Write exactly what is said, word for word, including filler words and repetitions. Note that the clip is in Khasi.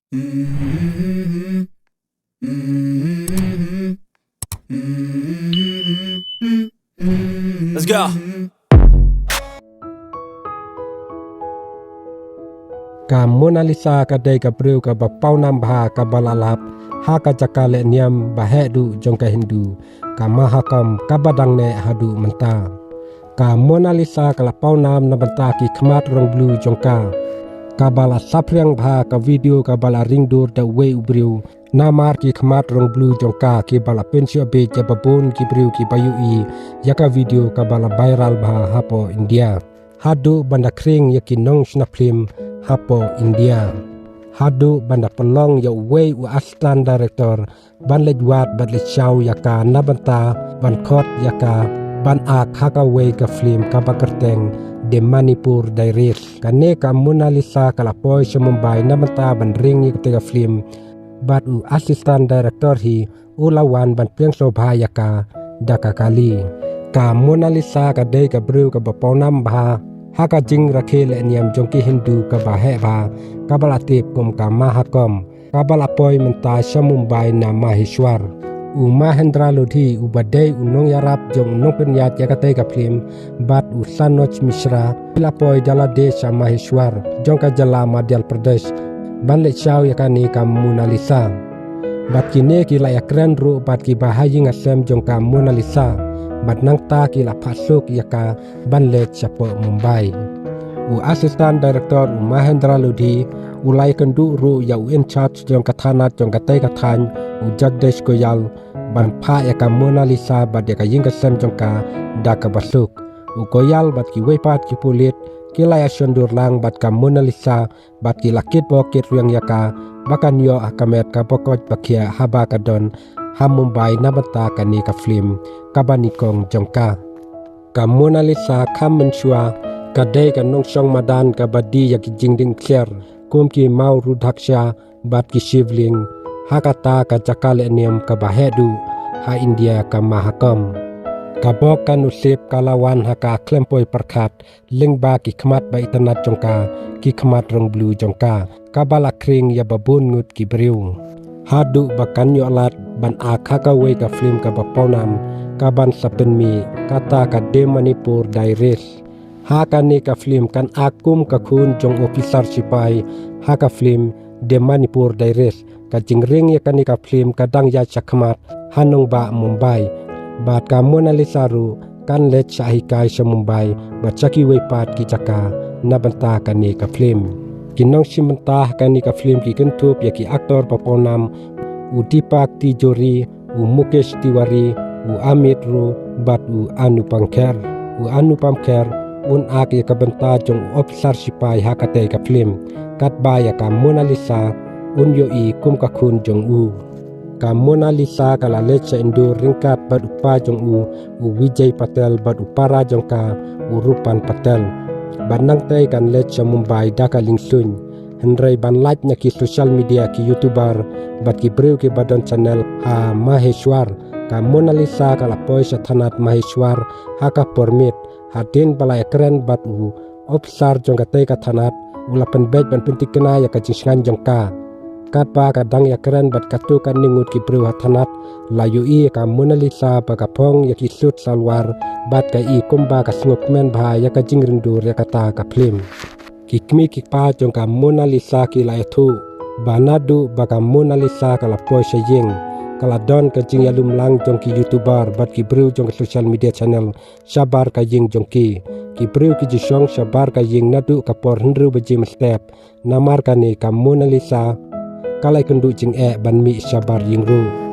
Let's go. Ka Mona Lisa ka dei ka briew kaba pawnam bha kaba la lap ha ka jaka leh niam ba heh duh jong ka Hindu, ka Mahakumbh kaba dang neh haduh mynta. Ka Mona Lisa ka la pawnam na bynta ki khmat rong blue jong ka, kaba la saphriang bha ka video kaba la ring dur da uwei u briew. Namar ki khmat rong blue jong ka kiba la pynshoh beit ïa babun ki briew kiba ïohi ïa ka video kaba la viral bha hapoh India, haduh ban da khring ïa ki nongshna film hapoh India, haduh ban da pynlong ïa uwei u assistant director ban leit wad bad leit shaw ïa ka na bynta ban khot ïa ka ban ak ha kawei ka film kaba kyrteng The Manipur Diaries. Kane ka Mona Lisa ka la poi sha Mumbai na bynta ban ring ïa kata ka film, bad u assistant director hi u la wan ban pynshong bha ïa ka da ka kali. Ka Mona Lisa ka dei ka briew kaba pawnam bha ha ka jingrakhe leh niam jong ki Hindu kaba heh bha, kaba la tip kum ka Mahakumbh, kaba la poi mynta sha Mumbai na Maheshwar. U Mahendra Lodhi uba dei u nongïarap jong u nongpynïaid ïa katei ka film, bad u Sanoj Mishra, ki la poi da lade sha Maheshwar jong ka jylla Madhya Pradesh ban leit shaw ïa kane ka Mona Lisa. Bad kine ki la ïakren ruh bad kiba ha ïing ha sem jong ka Mona Lisa, bad nangta ki la phah suk ïa ka ban leit shapoh Mumbai. U assistant director u Mahendra Lodhi u la ïakynduh ruh ïa u in charge jong ka thanat jong katei ka thaiñ, u Jagdish Goyal, ban phah ïa ka Mona Lisa bad ïa ka ïing ka sem jong ka da kaba suk. U Goyal bad kiwei pat ki pulit ki la ïashon dur lang bad ka Mona Lisa, bad ki la kitbok kitrwiang ïa ka ba kan ïoh ha ka met kaba koit ba khiah haba ka don ha Mumbai na bynta kane ka film kaba nyngkong jong ka. Ka Mona Lisa kham mynshuwa ka dei ka nongshong madan kaba die ïa ki jingdih ksiar kum ki Mao Rudraksha bad ki Shivling ha kata ka jaka leh niam kaba heh duh ha India, ka Mahakumbh. Ka bok ka nusip ka la wan ha ka khlem poi pyrkhat lyngba ki khmat ba itynnad jong ka, ki khmat rong blue jong ka, kaba la khring ïa babun ngut ki briew, haduh ba kan ïoh lad ban ak ha kawei ka film kaba pawnam kaban sa pynmih, kata ka The Manipur Diaries. Ha kane ka film kan ak kum ka khun jong u officer sipai ha ka film The Manipur Diaries. Ka jingring ïa kane ka film ka dang ïaid shakhmat ha nongbah Mumbai, bad ka Mona Lisa ruh kan leit shahikai sha Mumbai bad sha kiwei pat ki jaka na bynta kane ka film. Ki nongshim bynta ha kane ka film ki kynthup ïa ki actor ba pawnam, u Deepak Tijori, u Mukesh Tiwari, u Amit Ro bad u Anupam Kher. U Anupam Kher un ak ïa ka bynta jong u officer sipai ha katei ka film, katba ïa ka Mona Lisa un ïohi kum ka khun jong u. Ka Mona Lisa ka la leit sha Indore ryngkat bad u kpa jong u, u Vijay Patel, bad u para jong ka, u Rupan Patel. Bad nangtei kan leit sha Mumbai da ka liengsuiñ. Hynrei ban lait na ki social media, ki YouTuber bad ki briew kiba don channel ha Maheshwar, ka Mona Lisa ka la poi sha thanat Maheshwar ha ka por miet. Hadien ba la ïakren bad u officer jong katei ka thanat, u la pynbeit ban pyntikna ïa ka jingsngewsih jong ka. Katba ka dang ïakren bad katto katne ngut ki briew ha thanat, la ïohi ïa ka Mona Lisa ba ka phong ïa ki suit salwar bad ka i kumba ka sngewkmen bha ïa ka jingringdur ïa kata ka film. Ki kmie ki kpa jong ka Mona Lisa ki la ïathuh ba naduh ba ka Mona Lisa ka la poi sha ïing, ka la don ka jingïalum lang jong ki YouTuber bad ki briew jong ka social media channel shabar ka ïing jong ki. Ki briew ki ju shong shabar ka ïing naduh ka por hynriew baje mynstep. Namar kane ka Mona Lisa ka la ïakynduh jingeh ban mih shabar ïing ruh.